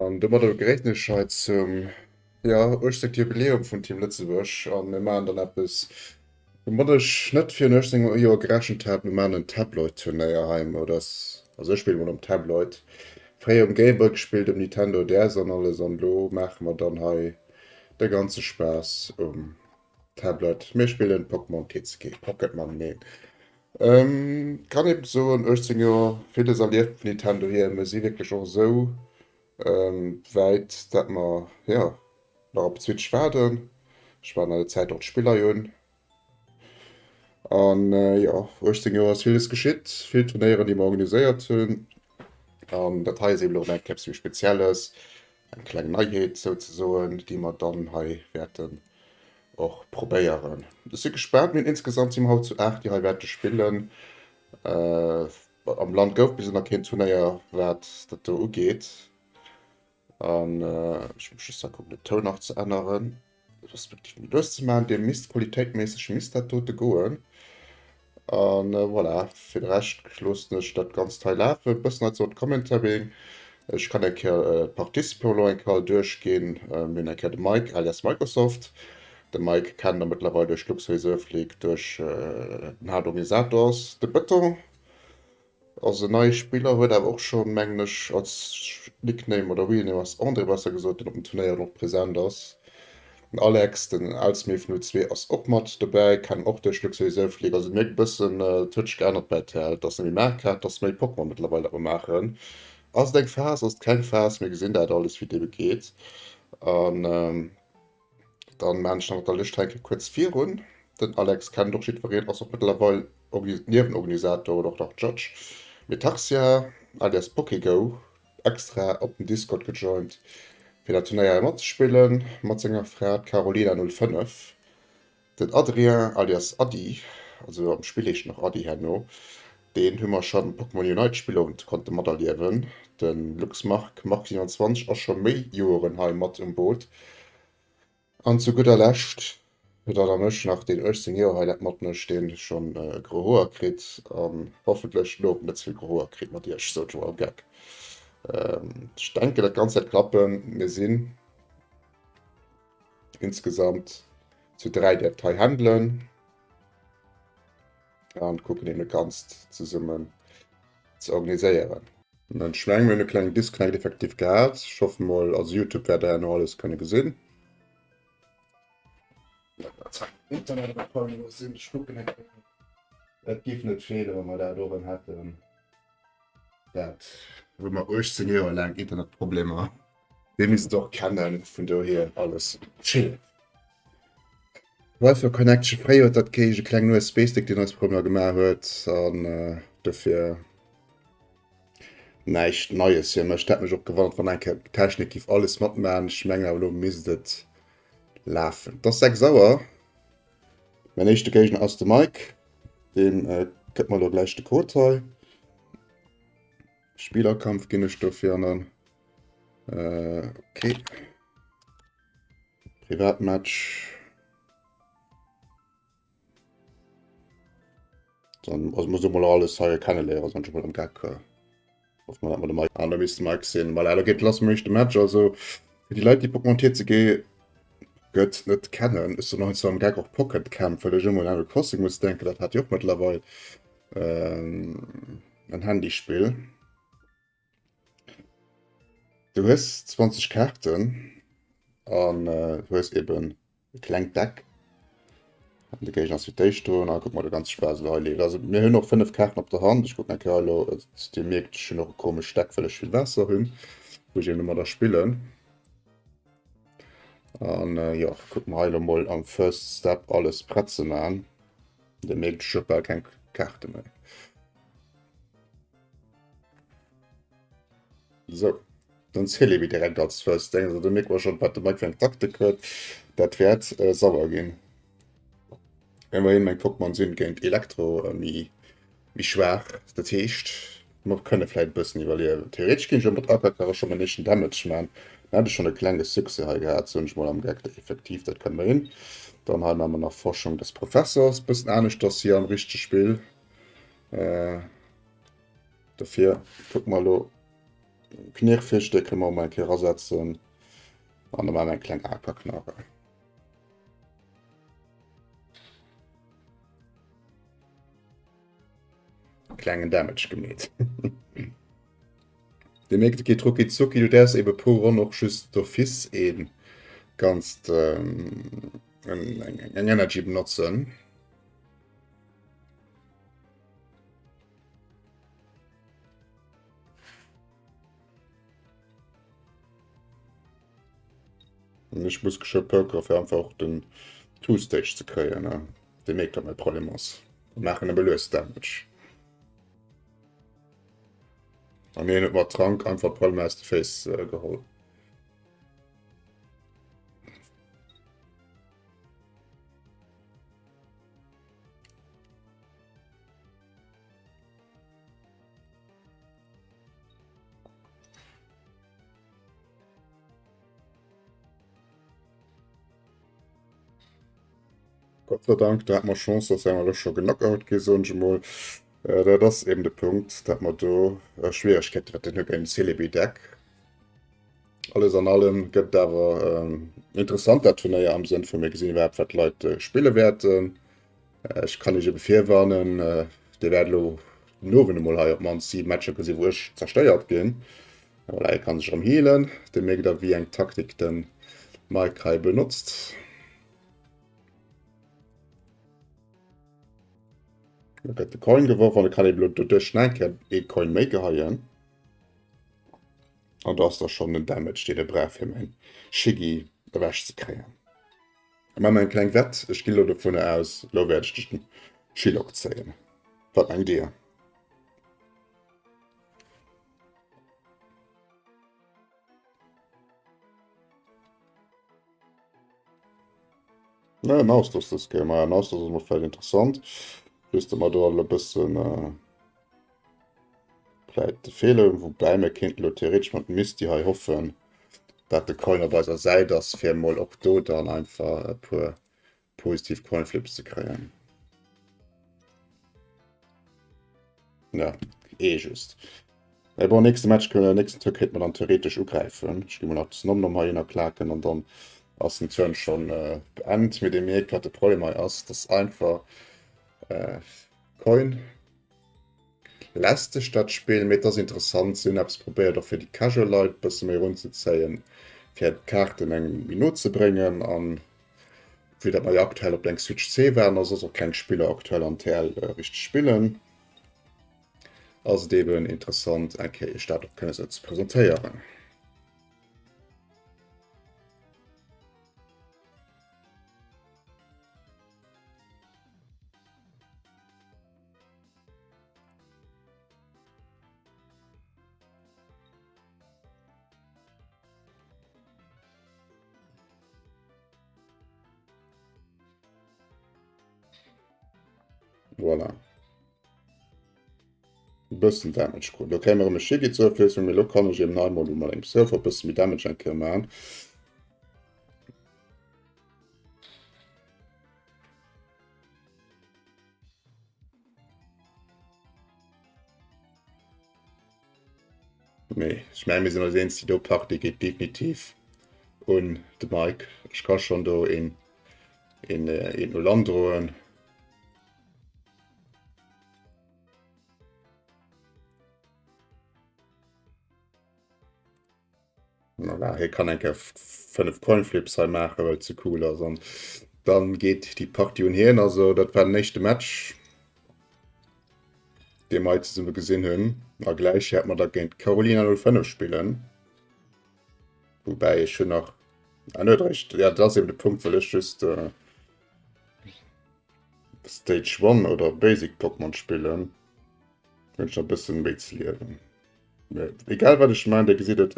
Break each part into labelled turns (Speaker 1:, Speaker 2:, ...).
Speaker 1: An domadder begréissen ech hei zum, jo, 18. Jubiläum vun Team Lëtzebuerg a mir maachen dann eppes, woumat ech net virun 18 Joer gerechent hat, Mir maachen en Tabloid-Turnéier hei, oder also ech spille mol um Tabloid. Fréier um Gameboy gespillt, um Nintendo DS an alles an elo maache mer dann hei de ganze Spaass um Tablet. Mir spillen Pokémon TCG, Pocketmon, neen. Kann eben soen, 18 Joer, villes erlieft vun Nintendo hier. Mir si wierklech och esou wäit, dat mer, jo, nach op d'Switch waarden. Ech waarden an der Zäit och d'Spiller hei un. An jo, 18 Joer ass villes geschitt, vill Turnéieren, déi mer organiséiert hunn. An dat hei ass eben och eng Kéier eppes méi Spezielles. Eng kleng Neiheet souzesoen, déi mer dann hei wäerten och probéieren. Ech si gespaant. Mir hunn insgesamt si mer haut zu 8, déi hei wäerte spillen. Am Land gouf bis elo nach keen Turnéier, wat dat do ugeet. An ech muss just da kucken, den Toun nach ze änneren, respektiv méi lues ze maachen. Dir misst qualitéitméisseg misst dat dote goen. An voilà, fir de Rescht loossen ech dat Ganzt hei lafen. E bëssen hei zo d'Commentary. Ech kann eng Kéier d'Participants elo eng Kéier all duerchginn. Mir hunn eng Kéier de Mike alias Microsoft. De Mike kennt der mëttlerweil duerch Luxury League, duerch den Haaptorganisators. De Bëton Ass en neie Spiller, huet awer och schonn, mengen ech, als Nickname oder Real Name ass André besser gesot, deen op den Turnéieren och present ass. Den Alex, den Elsmee vun U2 ass och mat dobäi, kennen och duerch Luxury League. Also et mierkt e bëssen, et huet sech geännert bei rtl, et ass net méi Mario Kart, et ass méi Pokémon mëttlerweil dat mer maachen. Ass et eng Phas, ass et keng Phas, mir gesinn dat alles wéi et ebe geet. An Dann maan ech nach mat der Lëscht hei eng Kéier kuerz virun. Den Alex kennt och jiddwereen, ass och mëttlerweil Niewenorganisator oder och nach Judge. Metaxia alias Pokego extra op den Discord gejoint fir dat Turnéier hei matzespillen mat senger Fra d'Carolina 05. Den Adrien alias Adi, also am Spill heescht en och Adi herno, deen hu mer schonn Pokémon Unite Spillowend konnte materliewen. De Luxmark, Mark27, ass scho méi Joeren hei mat um Boot. An zu gudder Lescht huet der da mech nach, deen 18 Joer hei dat matmécht, deen schonn gro Hoer kritt an hoffentlech elo net ze vill gro Hoer kritt mat iech, sot ech mol am Geck. Ech denken dat Ganzt wäert klappen. Mir sinn. Insgesamt zu 3 déi dat hei handelen an kucken eben dat Ganzt zesummen ze organiséieren. Ech mengen mir hunn e klengen Disconnect effektiv gehat. Ech hoffe mol, also Youtube wäert der herno alles kënne gesinn. Internet sinn, ech kucken eng Kéier. Et giff net feelen, wa mer dat och erëm hätten. Dat wou mer 18 Joer laang Internetproblemer. Dir misst et och kennen, vun dohier alles chill. Wi-Fi Connection, fréier huet dat geheescht, e klengen USB-Stick, deen eis Problemer gemaach huet an dofir näischt Neies fir mech. Dat mech och gewonnert, wann eng Kéier d'Technik giff alles matmaachen. Ech mengen awer elo misst et lafen. Et ass 6 Auer, mäin éischte Géigner ass de Mike, deen gëtt mer elo gläich de Code hei. Spillerkampf ginn ech dofir an dann Äh, okay. Privatmatch. Dann also muss ich mal alles hei kennenlernen, sonst mal am Gag. Äh, Hoffen wir, dass wir den Mike an, da misst de Mike sinn. Voilà, da geet lass mam éischte Match. Also fir déi Leit, déi Pokémon TCG gëtt net kennen, ech soen heiansdo am Gag och Pocket Camp, well ech ëmmer un Animal Crossing muss denken, dat hat jo och mëttlerweil ähm, en Handyspill. Du hues 20 Kaarten an hues eben e klengt Deck. An de Géigner ass fir d'éischt drun a kuck mol de ganze Spaass elo hei leeft. Also mir hunn och 5 Kaarten op der Hand. Ech kucken eng Kéier hei elo, dir mierkt ech hunn och e komescht Deck well ech vill Waasser hunn, wou ech eben domadder spillen. An jo, kucke mer hei elo mol am First Step alles prett ze man. Dir mierkt ech hu bal keng Kaarte méi. So, dann Celebi direkt als First Ding. Also, du mierkt man schon, wat de Mike fir eng Taktik huet. Dat wäert äh, sauer ginn. Immerhin, meng Pokémon sinn géint Elektro äh, méi, méi schwaach. Dat heescht, mer kënne vläit e bëssen iwwerliewen. Theoretesch géing ech och mat Aquakarre schon den éischten Damage man. Dann hätt ech schon e klenge Succès hei gehat, soen ech mol am Geck. Effektiv, dat kënne mer hin. Dann hei maache mer nach Forschung des Professors. Bëssen aneschters hier am richtege Spill. Äh, dofir kucke mer elo. Knirrfisch, dee kënne mer och mol eng Kéier erasetzen. An da maache mer eng kleng Aquaknarre. Klengen Damage gemeet. Dir mierkt, et geet rucki zucki. Du däerfs ebe pro Ronn och just d'office ee ganzt eng Energy benotzen. Ech muss geschwë pokere fir einfach och den Two-Stage ze kréien. Dir mierkt, wat mäi Problem ass. Mir maachen nëmme lues Damage. An hien huet mat Trank einfach d'Palme aus de Féiss geholl. Gott sei Dank, do hat mer Chance, dass er elo scho genockout gi soen ech emol. Dat ass eben de Punkt, dat mer do Schwieregkeete wäerten hu géint Celebi Deck. Alles an allem gëtt et awer interessant dat Turnéier am Sënn vu mir gesinn iwwerhaapt wat d'Leit spille wäerten. Ech kann iech ebe virwarnen, Dir wäert elo den Owend emol hei op d'mannst 7 Matcher gesinn, wou ech zerstéiert ginn. Voilà, hie kann sech erëm healen. Dir mierkt da wéi eng Taktik de Mike hei benotzt. Da gëtt de Coin geworf an e kann eben elo doduerch nach eng Kéier ee Coin méi geheien. An do ass da schonn den Damage, deen e brauch, fir mäin Shiggy ewech ze kréien. Ech maache mer eng kleng Wett, ech ginn elo dovunner aus, elo wäert ech den Shilok zéien. Wat mengt Dir? Ne, en Austos dës Kéier. Ma en Austos ass emol vläicht interessant. Just, datt mer do alt e bëssen vläicht de Feeler hunn. Woubäi mir kéinten elo theoretesch mat Misty hei hoffen, dat de Coin op eiser Säit ass, fir emol och do dann einfach e puer positiv Coinflips ze kréien. Ja, ee just. Mee bon, nächste Match, nächsten Tour kéint mer dann theoretesch ugräifen. Ech gi mol nach de Snomnom hei ënnerklaken an dann ass den Turn schon beend. Mee dir mierkt, wat de Problem hei ass, dass einfach Coin lästeg dat Spill, mee et ass interessant. Si hunn eppes probéiert och fir déi casual Leit e bësse méi erunzezéien, fir d'Kaarten engem méi no ze bréngen an Vue dat mer jo aktuell op eng Switch C waren a soss och keng Spiller aktuell an TL richteg spillen, ass et eben interessant eng Kéier iech dat och kënne sou ze presentéieren. Voilà. E bëssen Damage krut. Lo kréie mer erëm e Shiggy zur Ofwiesslung, mee lo kann ech eben hei mol mat engem Surfer e bësse méi Damage eng Kéier maachen. Mee ech mengen, mir sinn eis eens, déi do Partie geet definitiv un de Mike. Ech ka schonn do een, een, een u Land droen. Voilà, hie kann eng Kéier 5 Coinflips hei maachen, well et ze cool ass. An dann geet déi Partie un hien. Also dat war den éischte Match, dee mer hei zesumme gesinn hunn. A gläich wäerte mer da géint d'Carolina 05 spillen. Woubäi ech hunn nach... Ah, net recht. Ja, dat ass eben de Punkt, well ech just äh, Stage 1 oder Basic Pokémon spillen. Hunn ech nach e bëssen méi ze liewen. Egal wat ech maan, dir gesitt et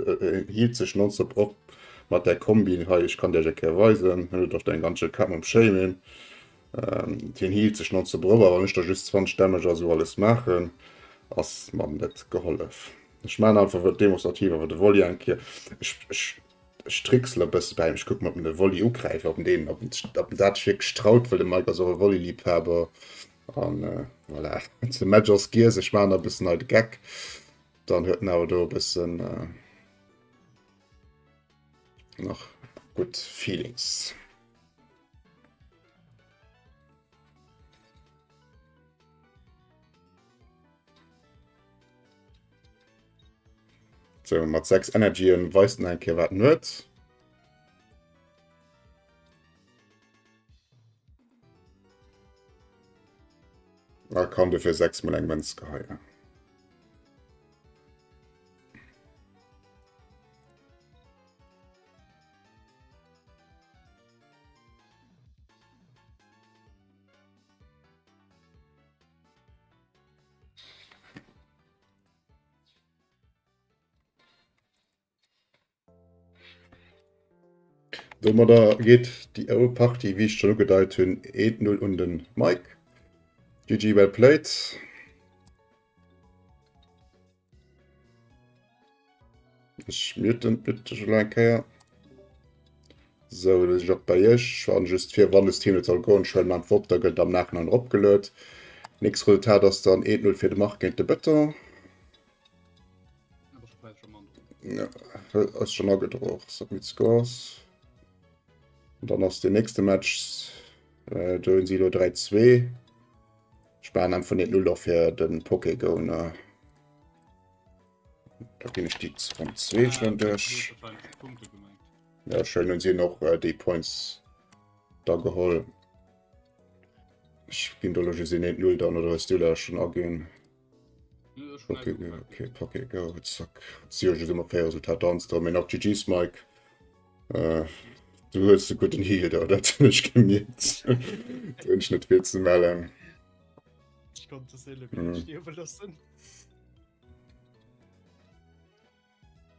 Speaker 1: healt sech nonstop op mat där Kombi hei. Ech kann dir eng Kéier weisen, hien huet och eng ganz schéin Kap mam Shaymin. Hien healt sech nonstop erop, a wann ech da just 20 Damage a sou alles maachen, ass mer net gehollef. Ech maan einfach wëll demonstrativ awer de Volley eng Kéier. Ech ech ech tricksel e bësse bäi em, ech kucken ob en de Volley ugräift, ob en deen ob en ob en dat sech wierklech traut, wëll de Mike ass och e Volley-Liebhaber. An voilà, de Match ass giess, ech maan nach e bëssen hei de Geck. Dann huet en awer do e bëssen nach gutt Feelings. So, mat 6 Energien weist en eng Kéier wat en huet. A kann dofir 6 mol eng Mënz geheien. Domadder geet déi éischt Partie, wéi ech schon ugedeit hunn, 1-0 un den Mike. GG, well played. Ech muten bitte schon eng Kéier. Sou, dat ass och bei iech. Ech warden just fir wann de Stream net soll goen, ech huelen einfach op, da gëtt et am Nachhinein eropgeluet. Nächst Resultat ass dann 1-0 fir de Marc géint de Bëton. Ja, ass schon agedroch. Submit Scores. Und dann ass den nächste Match äh, do hunn si elo 3-2. Ech maachen am vun 0 och fir den Pokégo. Ne? Da ginn ech déi Ronn 2 schon duerch. Ja, schön hunn si och äh, déi Points da geholl. Ech ginn do lo just een 0 dann oder hues du da schon aginn? Okay, okay, okay, go, zack. Si jo just ëmmer fair Resultat ans do, mee nach GG's Mike. Äh, du hues de guten Heal do, dat hunn ech gemierkt. Do hunn ech net vill ze mellen.
Speaker 2: Ech konnt de Celebi net stierwe loossen.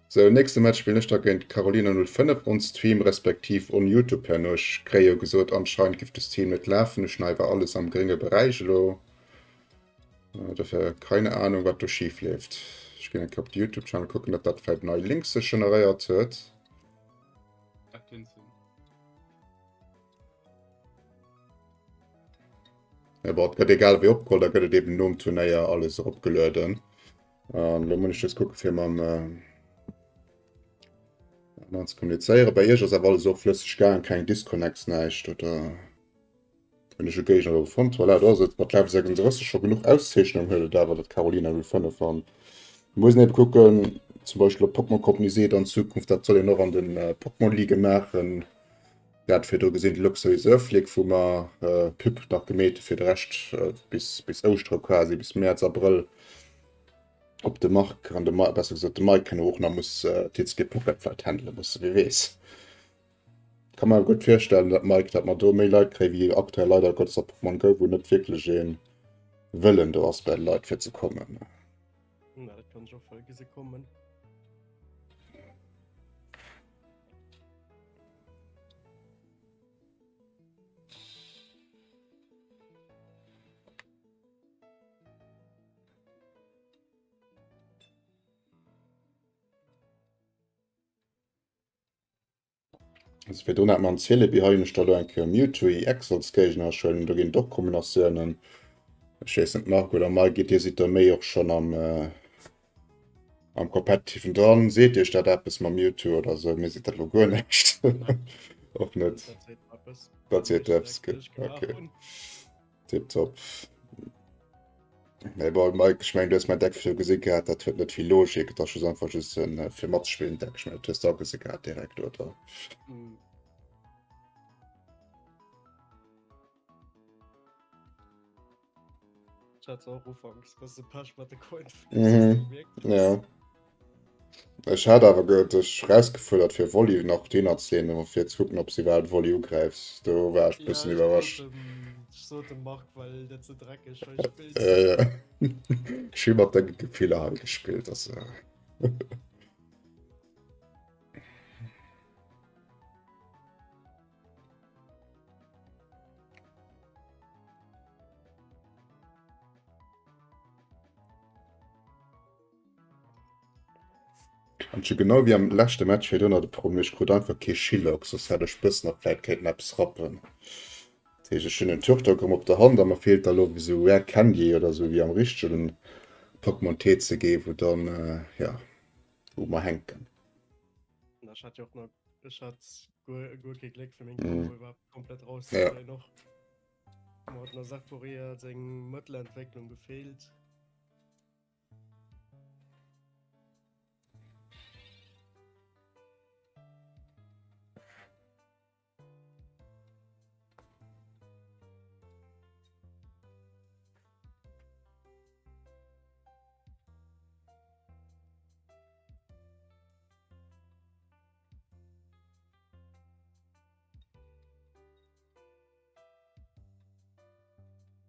Speaker 1: Sou, nächste Match spillen ech da géint Carolina 05 on Stream respektiv on Youtube herno. Ech kréie jo gesot, anscheinend giff de Stream net lafen. Ech hunn awer alles am grénge Beräich elo. Dofir keine Ahnung, wat do schif leeft. Ech ginn eng Kéier op de Youtube Channel kucken, ob dat vläit nei Links sech generéiert huet.
Speaker 3: Dat kéint sinn.
Speaker 1: Ja, bon, et gëtt egal wéi opgeholl, da gëtt et eben nom Turnéier alles eropgelueden. An elo muss ech just kucke fir mam aneren ze kommunizéieren. Bei iech ass awer alles och flësseg gaangen, keng Disconnects, näischt oder? Hunn ech e Géigner elo fonnt? Voilà, do ass et mat Level 36 scho genuch Auszeechnung huet et awer dat Carolina 05 an muss een ebe kucken, zum Beispill op Pokémon Company seet an Zukunft, dat soll een och an den Pokémon Ligue maachen. Dat virdru gesinn, de Luxury Surflick, wou mer Pub nach gemeet hu fir de Rescht bis, bis Ouschtere quasi, bis Mäerz, Abrëll op de Marc an de Mike, besser gesot de Mike herno och nach muss TCG Pocket vläicht handele mussen, wie weess. Ka mer awer gutt virstellen, dat Mike, dat mer do méi Leit kréie wéi aktuell leider Gottes op Pokémon Go, wou net wierklech ee Wëllen do ass bei de Leit fir ze kommen.
Speaker 2: Na, dat kann ech och voll gesi kommen.
Speaker 1: Also fir do net mam Celebi hei hunn ech da lo eng Kéier Mewtwo EX als Géigner. Ech huelen do ginn et och Kombinatiounen. Ech weess net Marc oder Mike, gitt dir sidd der méi och schonn am äh, am Competitiven dran. Seet iech dat eppes mam Mewtwo oder sou? Mir seet dat lo guer näischt. Och net.
Speaker 2: Dat seet mer eppes.
Speaker 1: Dat seet
Speaker 2: Am
Speaker 1: eppes,
Speaker 2: éischten Deck, deen ech gemaach
Speaker 1: okay.
Speaker 2: hunn.
Speaker 1: Tiptop. Nee, bon, Mike, ech mengen, du hues mäin Deck virdru gesi gehat, dat huet net vill Logik, et ass just einfach just en äh, fir matzespillen Deck. Ech mengen, dat hues du agesi gehat direkt, oder?
Speaker 2: Mm. Ich hatte auch ufanks bësse Pech mat de Coin Flips,
Speaker 1: Mhm,
Speaker 2: dass du gemerkt hues.
Speaker 1: ja. Ech hat awer ge dech rausgefuerdert fir Volley nach deen ze leeën, fir ze kucken, ob s iwwerhaapt Volley ugräifs. Do war ech
Speaker 2: Ja,
Speaker 1: bëssen
Speaker 2: ech sot
Speaker 1: iwwerrascht.
Speaker 2: dem, ech sot dem Marc, well dat ze dreckeg hei spills.
Speaker 1: Äh, ja. Ech hu mat denge Gefiller hei gespillt, also. An scho genau wéi am leschte Match virdrun hat e Problem, ech krut einfach kee Schillock, soss hätt ech bëssen nach vläit kéinten eppes rappen. Dat heescht, ech hunn en Turtok erëm op der Hand a mer feelt da lo wéi sou Rare Candy oder sou wéi am richtegen. Pokémon TCG, wou dann, jo, wou mer hänken.
Speaker 2: Ech hat jo och nach, ech hat guer, guer kee Gléck fir meng Combo iwwerhaapt komplett rauszekréien och. Mer huet nach Sakuria seng Mëttelentwécklung gefeelt.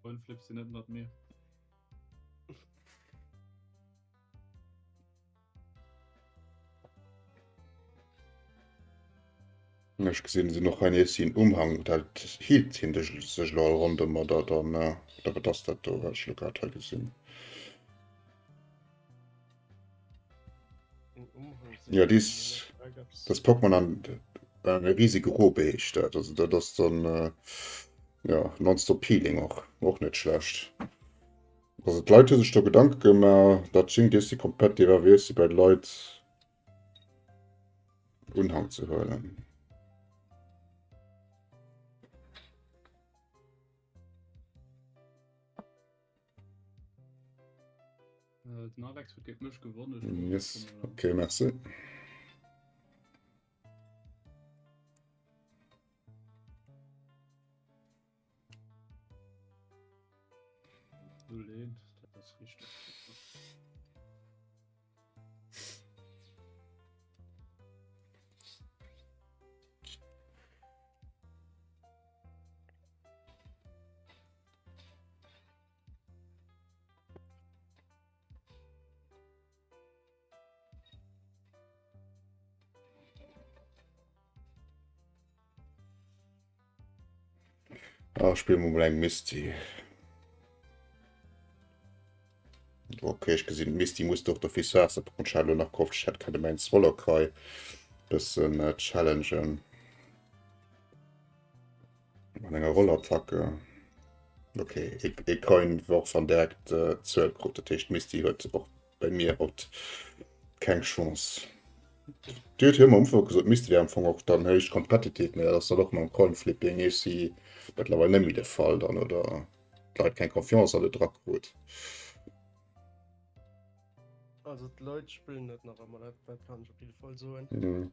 Speaker 3: Coin Flips sinn net mat mir.
Speaker 1: Ech gesinn se noch hei nees den Umhang, dat hielt hien sech elo all Ronn domadder dann, oder wat ass dat do, wat ech elo grad hei gesinn? Ja, dies, das Pokémon an e riesige Robe heescht dat, also dat ass dann ja nonstop Healing och, och net schlecht. Also d'Leit hu sech do Gedanke gemaach, dat schéngt iech si komplett devaluiert si bei de Leit. Unhang ze huelen.
Speaker 3: Äh, den Alex huet géint mech gewonnen.
Speaker 1: Yes. Okay, merci. Ah, spiele mer mol eng Misty. Okay, ech gesinn Misty muss doch dofir Waasser bekommen. Ech hat elo nach gehofft, ech hätt kënne mäin Swallow-Kai bëssen äh, challengen. Mat enger Rollattacke. Okay, e Coin war och an direkt äh, Zuel krut. Dat heescht, Misty huet och bei mir haut keng Chance. Dir huet am Ufank gesot, Misty wär am Fong och dann héich competitive, mee dat ass dann och mam Coin Flipping iergsi mëttlerweil net méi de Fall dann, oder d'Leit keng Confiance an et dra krut.
Speaker 2: Also d'Leit spillen net nach ëmmer, dat, dat kann ech op jidde Fall soen. Mhm.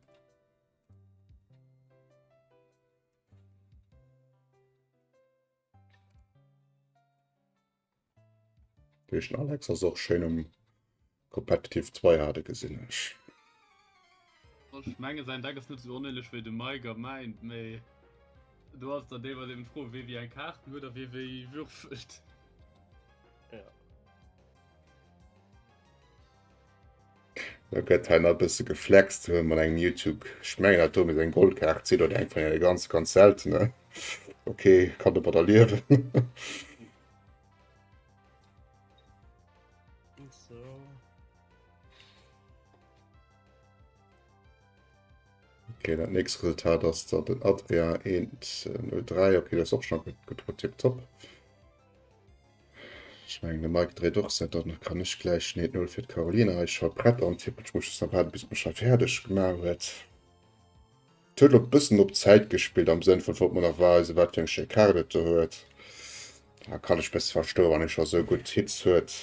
Speaker 1: Duerch den Alex ass och schéin um Competitive 2 hade gesinn ech.
Speaker 3: Ech menge säin Deck ass net sou onähnlech wéi de Mike a mäint, mee do ass dann deelweis eben d'Fro wee wéi eng Kaarten huet a wee wéi würfelt.
Speaker 2: Ja.
Speaker 1: Da gëtt hei nach e bësse geflext mat engem Mewtwo. Ech mengen dat do misst eng Goldkaart sinn oder eng vun deene ganz ganz seltenen. Okay, kann domadder liewen.
Speaker 2: So.
Speaker 1: Okay, dat nächst Resultat ass da den Adrien 1-0-3. Okay, dat ass och schon gutt, gutt, tipptopp. Ech mengen de Mike dréit och säit, dann kann ech gläich den 1-0 fir d'Caroline hei scho prett antippen. Ech muss just nach waarden, bis d'mech hei fäerdeg gemaach huet. Et huet elo bëssen op Zäit gespillt, am Sënn vun, wollt mer nach weisen, wat fir eng schéi Kaart et do huet. Da kann ech bësse verstoen, wann ee scho sou gutt Hits huet.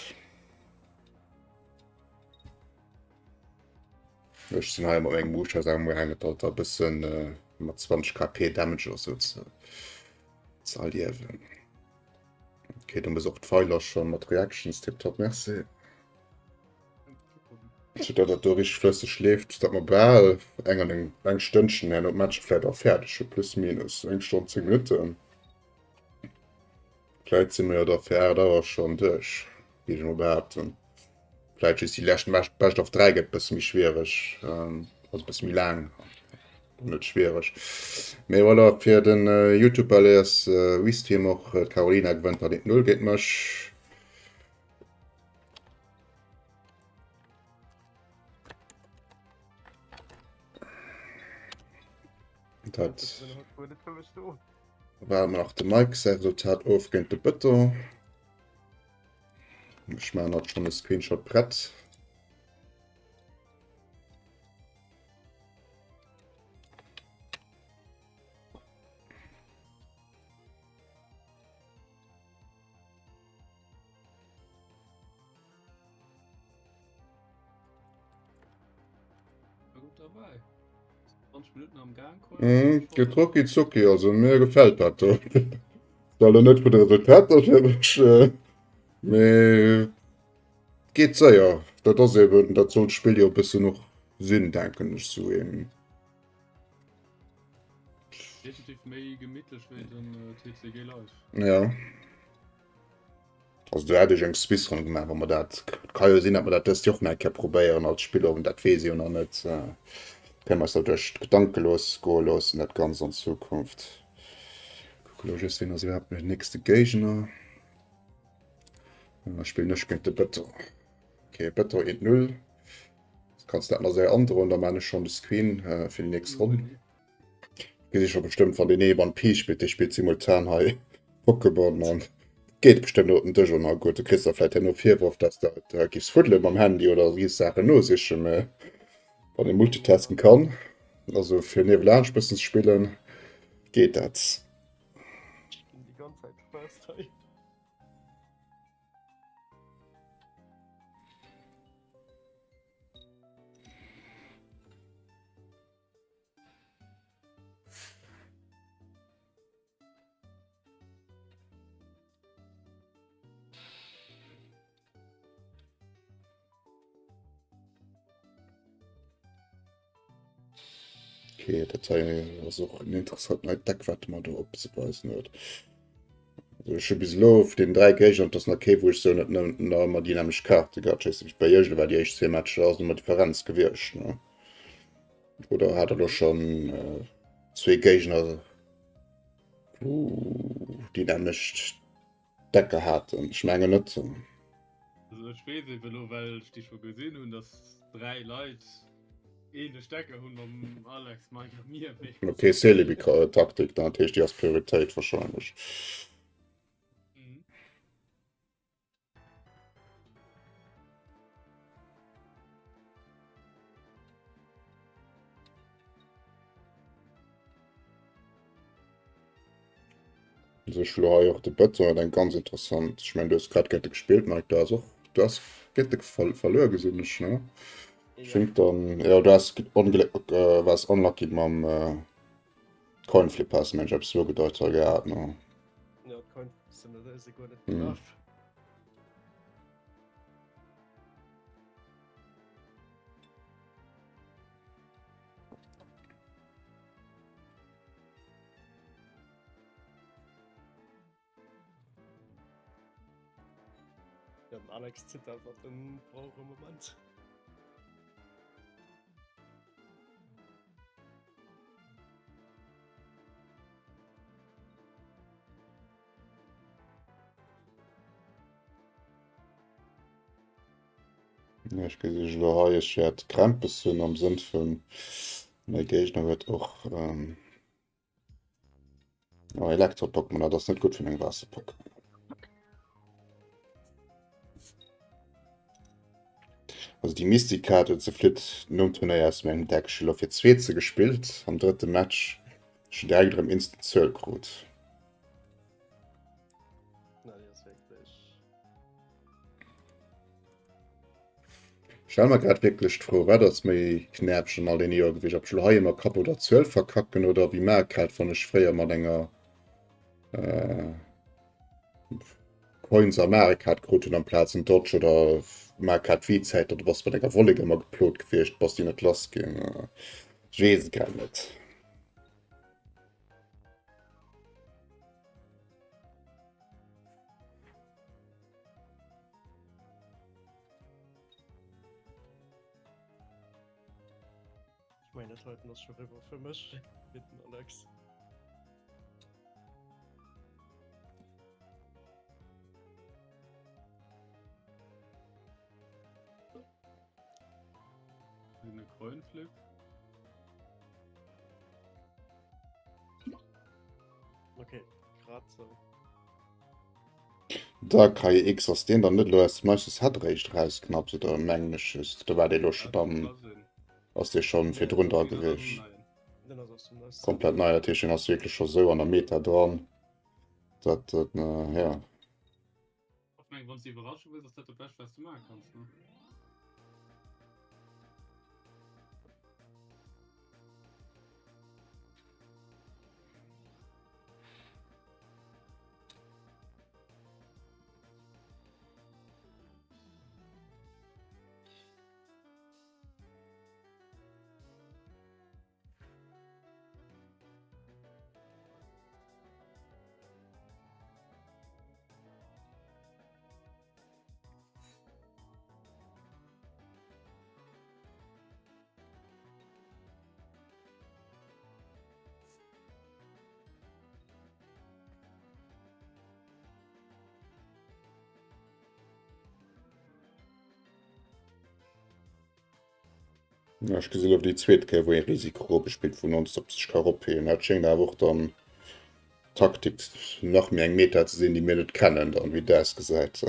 Speaker 1: Ech sinn hei mat mengem Muschas amgaangen, et alt e bëssen mat 20 KP Damage oder sou ze ze erliewen. Okay, du muss och d'Pfeiler schon mat Reactions, tipptopp, merci. Sou datt dat do richteg flësseg leeft, datt mer bal eng an eng eng Stënnchen herno d'Matcher vläit och fäerdeg hu, plus minus eng Stonn 10 Minutten. Vläit si mer jo da fir 8 Auer schonn duerch, géif ech mol behaapten. Vläit just déi lescht Match Best of 3 gëtt bësse méi schwiereg, also bësse méi laang, net schwiereg. Mee voilà, fir den Youtube alias Restream och, d'Carolina gewënnt dann 1-0 géint mech. Dat war nach de Mike säi Resultat of géint de Bëton. Ech maachen hatt schonn e Screenshot prett. Mm, geht rucki zucki, also mir gefällt dat do. Well net vun de Resultater fir mech, äh, mee geet séier. Dat ass eben, dat soll d'Spill jo e bëssen och sinn, denken ech sou een.
Speaker 3: Definitiv méi gemittlech wéi den äh, TCG Live.
Speaker 1: Ja. Also do hätt ech eng Swiss Run gemaach, wa mer dat, ka jo sinn, datt mer dat dëst Joer och nach eng Kéier probéieren als Spiller, an dat weess ee jo nach net. Kënne mer eis da duerch d'Gedanke looss goe loossen, dat Ganzt an Zukunft. Kucke lo just, wien ass iwwerhaapt mäin nächste Géigner? Da spillen ech géint de Bëton. Okay, Bëton 1-0. Kanns dat nach séier androen, da maan ech schonn de Screen fir déi nächst Ronn. Gesi scho bestëmmt wann deen ee One Piece spillt, dee spillt simultan hei Pokémon an geet bestëmmt och den Dësch och nach gutt. Du kriss da vläit herno Virworf, dass de da giffs fuddele mam Handy oder giffs Saachen nosichen, mä wann ee multitasken kann, also fir niewelaanscht bëssen ze spillen, geet dat.
Speaker 2: Ech ginn déi ganz Zäit first hei.
Speaker 1: Okay, dat hei ass och en interessant neit Deck, wat mer do opzeweisen huet. Also ech hu bis elo vun den 3 Géigner, et ass nach kee wou ech soen, et nach ëmmer déi nämmlecht Kaarte gehat. Ech weess net, bei Iech elo war déi éischt zwee Matcher ass ëmmer Differenz gewiescht, ne? Oder hat der elo schonn zwee Géigner wou déi nämmlecht Decker haten? Ech mengen net.
Speaker 3: Also ech weess eben elo, well ech déi scho gesinn hunn, datt 3 Leit ähnlech Decker hunn mam Alex, Mike a mir. Mee
Speaker 1: Okay, Celebi-Taktik, dann dat heescht déi ass Prioritéit wahrscheinlech.
Speaker 3: Mhm.
Speaker 1: Also ech elo hei och de Bëton huet eng ganz interessant, ech mengen du hues grad géint e gespillt Mike, du has och, du has géint e verluer gesinn ech ne? Schéngt dann, jo du has ongléck, waars unlucky mam Coinflip has du mengen ech eppes ugedeit hei gehat ne?
Speaker 2: Jo d'Coinflips sinn si guer net gelaf. Ja, den Alex zittert, wat den brauch am Moment.
Speaker 1: Ja, ech gesi elo hei, ech wäert Krämpes hunn am Sënn vun, mäi Géigner huet och ähm, oh, Elektro-Pokémon, dat ass net gutt fir meng Waasser-Pokémon. Also déi Mystic-Kaart huet se flitt nom Turnéier aus mengem Deck. Ech hu elo fir d'zweet se gespillt am drëtte Match. Ech hunn direkt erëm instant Zuel krut. Stell mer grad wierklech d'Fro, wat ass méi knäppeg an all deene Joer gewiescht, ob ech elo hei ëmmer Kapp oder Zuel verkacken oder wéi Maerkelt, wann ech fréier mat enger äh, Coins a Marekart krut hunn amplaz en Dodge oder Marekart Wii-Zäit, du bass mat enger Wollek ëmmer geplot gewiescht, bass déi net lass ginn. Ech weess et grad net.
Speaker 2: Ich meine, das heute ass schon rüber für mich mit dem Alex.
Speaker 3: Eine Coinflip.
Speaker 2: Okay, grad so.
Speaker 1: Darkrai X, ass deen dann net elo aus dem neiste Set eréischt eraus knapps oder mengen ech just, oder war dee elo scho dann, ass dee schonn virdrun dra gewiescht? Komplett nei, dat heescht deen ass wierklech scho sou an der Meta dran, dat en, ja.
Speaker 3: Ech mengen, wann s de iwwerrasche wëlls, ass dat dat Bescht, wat s de maache kanns, ne?
Speaker 1: Ech gesinn elo déi zweet Kéier wou ee Risiko eropgespillt wou nonstop sech ka eropheeën. Dat schéngt awer och dann Taktik nach méi eng Meta ze sinn déi mir net kennen dann wéi dat ausgesäit.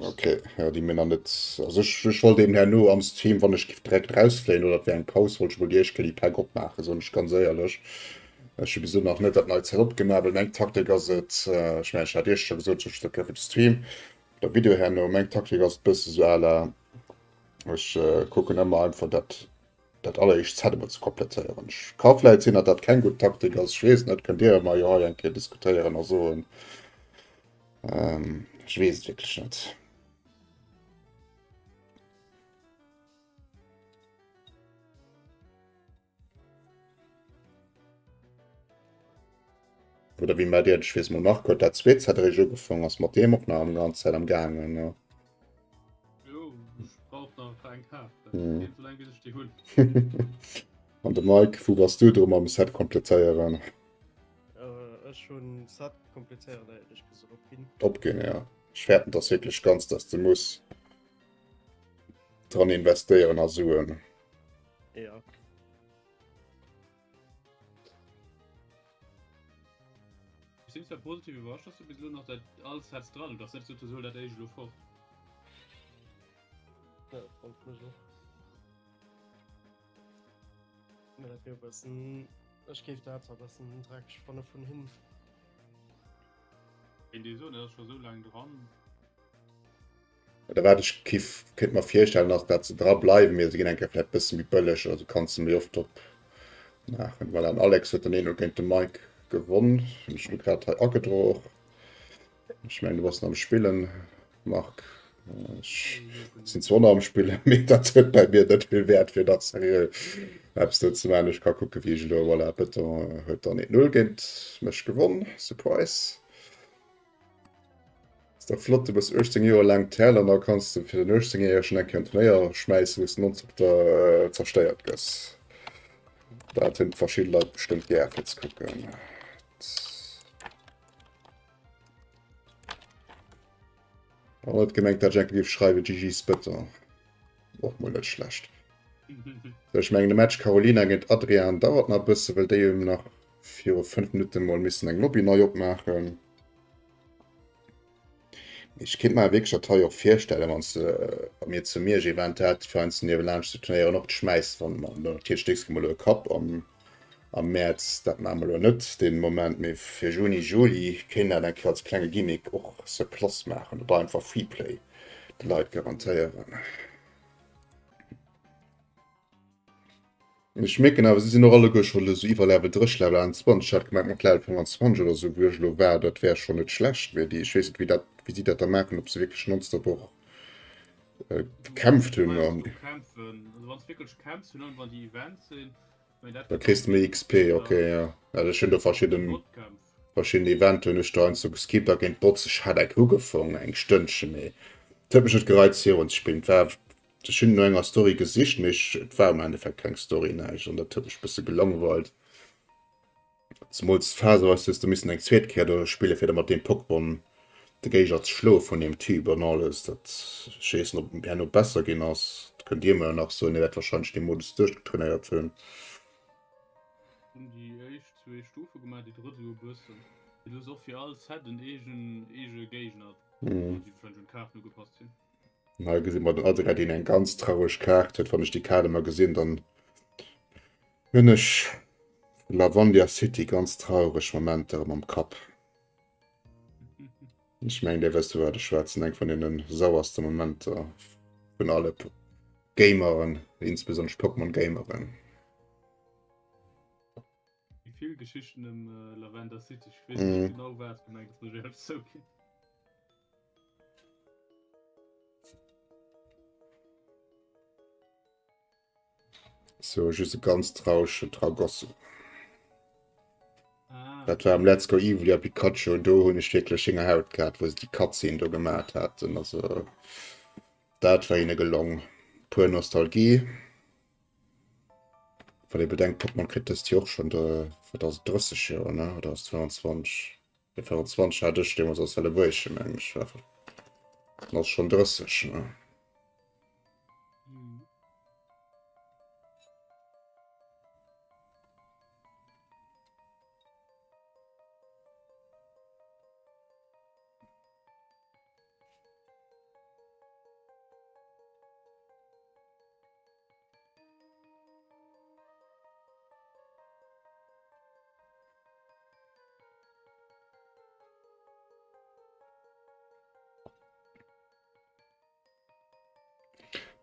Speaker 1: Ok jo déi mir nach net also ech ech wollt eben herno am Stream wann ech giff direkt rausfléien oder et wär eng Paus wollt ech mol déi éischt Kéier déi Päck opmaachen soen ech ganz éierlech. Ech hu bis elo nach net dat neit Setup gemaach well meng Taktik ass et ech mengen ech hat iech scho gesot ech huelen fir de Stream Der Video herno. Meng Taktik ass et bësse sou à la ech kucken ëmmer einfach dat dat alleréischt Set emol ze komplettéieren. Ech ka vläit sinn, datt dat keng gutt Taktik ass, ech weess net, kënnt Dir mer jo hei eng Kéier diskutéieren a soen. Ech weess et wierklech net. Oder wéi mer Dir, ech weess mol Marc huet dat zweet Set eréischt ugefaangen, ass mat deem och nach am ganz Zäit am gaangen, ne?
Speaker 3: Jo, ech brauch nach eng Kaart, dat geet esou laang bis ech déi hunn.
Speaker 1: An de Mike, wou bass du dru mam Set komplettéieren?
Speaker 2: Ech hunn Set komplettéieren éierlech gesot opginn.
Speaker 1: Opginn, jo. Ech fäerten dass wierklech ganz, dass de muss dran investéieren a Suen.
Speaker 2: Ja.
Speaker 3: Ech sinn zwar positiv iwwerrascht, dass du bis elo nach dat all Sets dran hutt, dass net souzesoen dat éischt elo fort.
Speaker 2: Ja, dat wonnert mech och. Mä dat wier e bëssen, ech géif dat zwar e bëssen dreckeg fanne vun him.
Speaker 3: Kéint ee soen, dat ass scho sou laang dran.
Speaker 1: Oder wat ech kiff, kéint mer virstellen ass dat se dra bleiwen, mee se ginn eng Kéier vläit bësse méi bëlleg oder du kanns se méi oft op maachen. Voilà, den Alex huet den 1-0 géint de Mike gewonn, hunn ech elo grad hei agedro och. Ech mengen du bass nach am Spillen, Marc. Ech sinn zwar och nach am Spillen, mee dat huet bei mir net vill Wäert fir nach seriö eppes do ze maachen. Ech ka kucke wéi ech elo, voilà, Beton huet dann 1-0 géint mech gewonn, Surprise. Ass dach flott, du bass 18 Joer laang Terl an da kanns de fir den 18 järegen eng Kéier en Turnéier schmäissen, wou s de nonstop zerstéiert gëss. Dat hunn verschidde Leit bestëmmt gär fir ze kucken. An huet gemengt, dat ech eng Kéier géif schreiwen, GG Spëtter. Och mol net schlecht. Sou, ech mengen de Match Carolina géint Adrian dauert nach e bësse, well déi hunn nach viru 5 Minutte mol missen eng Lobby nei opmaachen. Ech kéint mer wierklech dat hei och virstellen, wann s de, wa mir zu Miersch Event hat, fir eins niewelaanscht ze turnéieren, och schmäiss, wann mer natierlech d'nächst Kéier mol elo e Cup am am Mäerz, dat maache mer elo net dee Moment, mee fir Juni, Juli kéint dat eng Kéier als klenge Gimmick och sur place maachen oder einfach Freeplay de Leit garantéieren. Ech mierken awer, si sinn och alleguer scho esou iwwer Level 30, Level 21. Ech hat gemengt mat Level 25 oder esou, wou ech elo war, dat wär schonn net schlecht. Mee déi, ech weess net, wéi dat, wéi si dat da maachen, ob se wierklech nonstop och gekämpft hunn an. Da kriss de méi XP, ok, jo. Also ech hunn do verschidden, verschidden Eventer hunn ech do heiansdo geskippt a géint Bots. Ech hat eng ugefaangen, eng Stënnchen, mee et huet mech net gereizt virun ze spillen. Et war Ech hunn no enger Story gesicht, mee et war am Endeffekt keng Story, näischt an dat huet mech bësse gelangweilt. Zemools phaseweis hues de missen eng zweet Kéier do spille fir da mat deem Pokémon de Géigner ze schloe vun deem Typ an alles. Dat, ech weess net ob et herno besser ginn ass, dat kënnt dir mer jo nach soen, dir wäert wahrscheinlech dee Modus duerchgetrainéiert hunn.
Speaker 3: Hunn déi éischt zwee Stufe gemaach, déi drëtt esou e bëssen. Du hues och fir all Set en eegen eege Géigner, mm. déi wahrscheinlech un d'Kaarten ugepasst sinn.
Speaker 1: Hei gesi mer den Adria, deen eng ganz traureg Kaart huet. Wann ech déi Kaart ëmmer gesinn, dann hunn ech Lavandia City ganz traureg Momenter ëmmer am Kapp. Ech mengen, Dir wësst, vu wat ech schwätzen. Eng vun deene sauerste Momenter vun alle Gameren, insbesonnesch Pokémon-Gameren.
Speaker 3: Wéi vill Geschichten ëm Lavender City, ech weess net mm. genau wat gemengt ass, muss ech zouginn.
Speaker 1: So just e ganz traurege Tragosso. Ah. Dat war am Let's Go Eevee a Pikachu und do hunn ech wierklech hinger Haut gehat, wou se déi Cutscene do gemat haten. Also dat war hinne gelong. Pur Nostalgie. Wann ee bedenkt, Pokémon kritt dëst Joer och schonn de, wat ass et, 30 Joer, ne? Oder ass et 25? Ne, 24 hat ech deemools als Celebration, mengen ech. War dann ass schonn 30, ne?
Speaker 3: Mhm.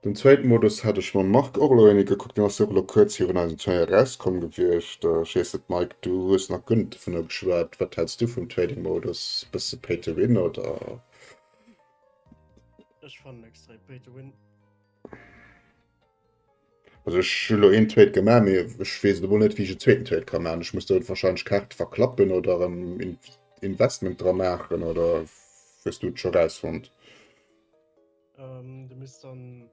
Speaker 1: Den zweeten Modus hat ech mam Marc och elo eené gekuckt, deen ass jo och elo kuerz virun eisem Turnéier erauskomm gewiescht. Ech weess net Mike, du hues nach guer net dovunner geschwat. Wat häls du vum Trading Modus? Bësse Pay to win oder?
Speaker 2: Ech fannen extrem Pay to win.
Speaker 1: Also ech hu lo een Trade gemaach, mee ech weess elo net, wéi ech en zweeten Trade ka maachen. Ech muss do wahrscheinlech Kaarte verklappen oder erëm Investment dra maachen oder hues du et scho rausfonnt?
Speaker 2: Ähm, du misst dann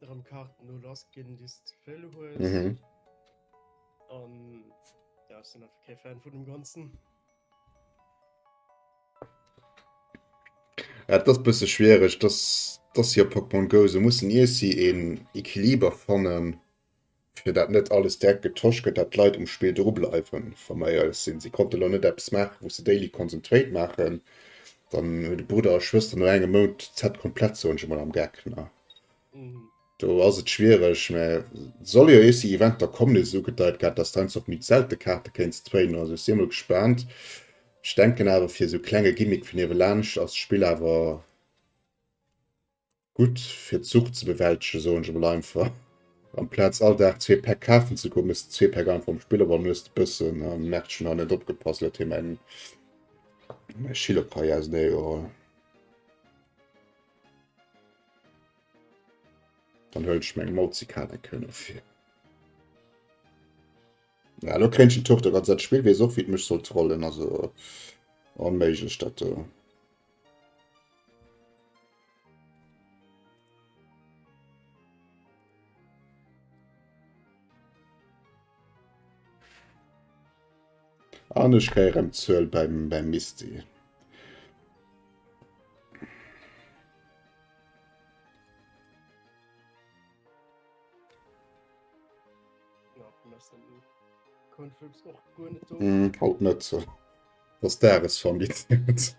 Speaker 2: erëm Kaarten do lass ginn, déi s de ze vill hues. Mhm. An ja, ech sinn einfach kee Fan vun dem Ganzen.
Speaker 1: Ja, dat ass bësse schwiereg, dass dass jo Pokémon Go, se mussen iersi een Equiliber fannen, fir dat net alles direkt getosch gëtt, dat d'Leit um Spill dru bleiwen, wa mer éierlech sinn. Si konnte lo net eppes maachen, wou s de daily konns en Trade maachen, dann huet e Brudder a Schwëster no engem Mount d'Set komplett, soen ech emol am Geck, ne? Do ass et schwiereg, mä et solle jo eessi Eventer kommen, déi se ugedeit gehat, dass de heiansdo och méi selte Kaarte kéints traden. Also ech si emol gespaant. Ech denken awer fir esou klenge Gimmick fir niewelaanscht ass d'Spill awer gutt fir d'Sucht ze bewältegen, soen ech emol einfach. Amplaz all Dag zwee Päck kafen ze goen, méchs de zwee Päck einfach am Spill op an hues de bëssen am Merkt schon nach net opgepasst, huet hie mäin mäi Schillerkai auseneegeholl. Dann huelen ech meng Mozikal eng Kéier no vir. Ja, lo kréint ech en Turtok. Also dat Spill weess och, wéi et mech soll trollen. Also onméiglech dat do. An ech kréie rem d'Zuel beim, beim Misty. Mm, haut net so. Das Dagesform déi zielt.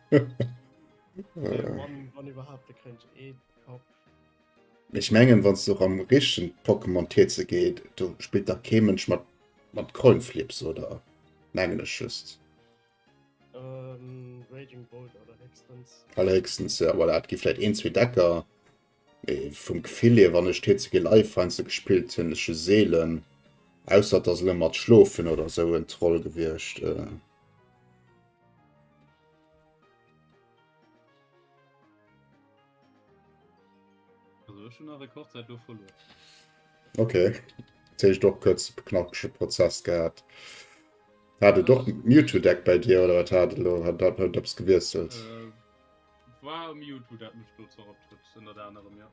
Speaker 1: Ech mengen, wann du am richtegen Pokémon TCG, do spillt da kee Mënsch mat mat Coinflips oder mengen ech just.
Speaker 2: Ähm, Raging Bolt allerhéchstens.
Speaker 1: Allerhéchstens, ja, voilà. Et gi vläit een, zwee Decker. Mee vum Gefill hier, wann ech TCG Live heiansdo gespillt hunn, ech hu seelen, ausser et ass elo mat Schlofen oder sou, en Troll gewiescht. Äh.
Speaker 3: Also ech hunn a Rekordzäit lo verluer.
Speaker 1: Okay. Dat heescht och kuerz knackege Prozess gehat. Hat et och Mewtwo Deck bei dir oder wat hat et elo? Hat dat huet eppes gewiesselt?
Speaker 3: Äh, war Mewtwo dat mech do zerrappt huet, ënnert anerem, ja.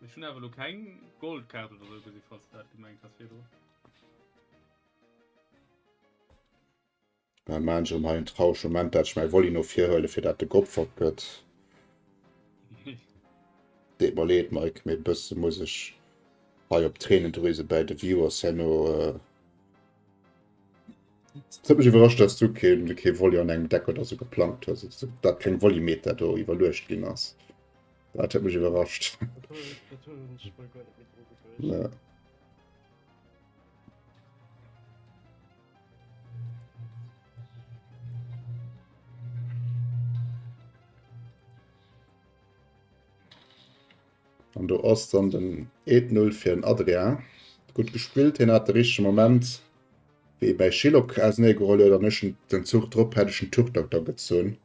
Speaker 3: Ech hunn awer elo keng Goldkaart oder sou gesi falls de dat gemengt has virdrun.
Speaker 1: Da maan ech erëm hei en traurege Moment, dat ech mäi Volley no vir huelen, fir dat e geopfert gëtt. Deet mer leed, Mike, mee e bësse muss ech hei op d'Tränendrüse bäi de Viewers herno. Et huet mech iwwerrascht, dass du keen, kee Volley an engem Deck oder sou geplangt hues, also dat keng Volley-Meta do iwwerluecht ginn ass. Dat huet mech iwwerrascht.
Speaker 2: Dat hunn ech mol guer net méi dru geduecht.
Speaker 1: Ja. An do ass dann den 1-0 fir den Adrien. Gutt gespillt, hien hat de richtege Moment, wéi e bäi Shilok auseneegeholl huet an ech hunn den Zuch drop hätt ech den Turtok da gezunn.